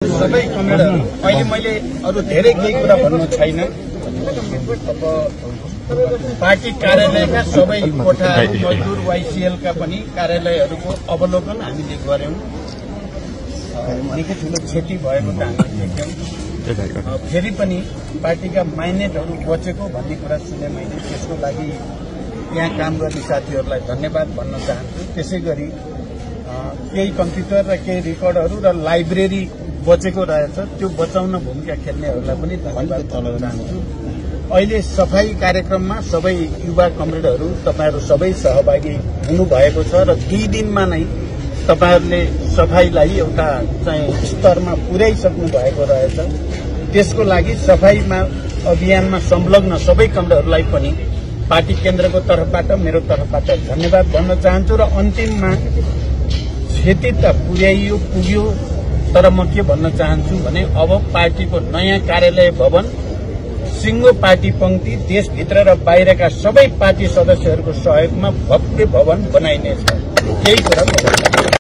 सबै कमरेडहरु अहिले मैले अरु धेरै केही कुरा भन्नु छैन। अब पार्टी कार्यालयका सबै कोठा मजदुर वाइसिएल का पनि कार्यालयहरुको अवलोकन हामीले गर्यौं। निकै ठूलो क्षति भएको त हामीले देख्यौं। फेरि पनि पार्टीका माइनेटहरु बचेको भन्ने कुरा सुने मैले। त्यसको लागि यहाँ काम गर्ने साथीहरुलाई धन्यवाद भन्न चाहन्छु। त्यसैगरी केही कम्प्युटर र केही रेकर्डहरु र लाइब्रेरी बचेको रहेछ, त्यो बचाउन भूमिका खेल्नेहरुलाई पनि धन्यवाद दिन चाहन्छु। अहिले सफाई कार्यक्रममा सबै युवा कमरेडहरु तपाईहरु सबै सहभागी हुनुभएको छ र 2 दिनमा नै तपाईहरुले सफाईलाई एउटा चाहिँ स्तरमा पुर्याइसक्नु भएको रहेछ। त्यसको लागि सफाईमा अभियानमा संलग्न सबै कमरेडहरुलाई पनि पार्टी केन्द्रको तर्फबाट मेरो तर्फबाट धन्यवाद भन्न चाहन्छु। र अन्तिममा क्षति त पुग्यो, तर म के भन्न चाहन्छु भने अब पार्टीको नयाँ कार्यालय भवन सिंगो पार्टी पंक्ति देशभित्र र बाहिरका सबै पार्टी सदस्यहरूको सहयोगमा भव्य भवन बनाइनेछ। केही कुरा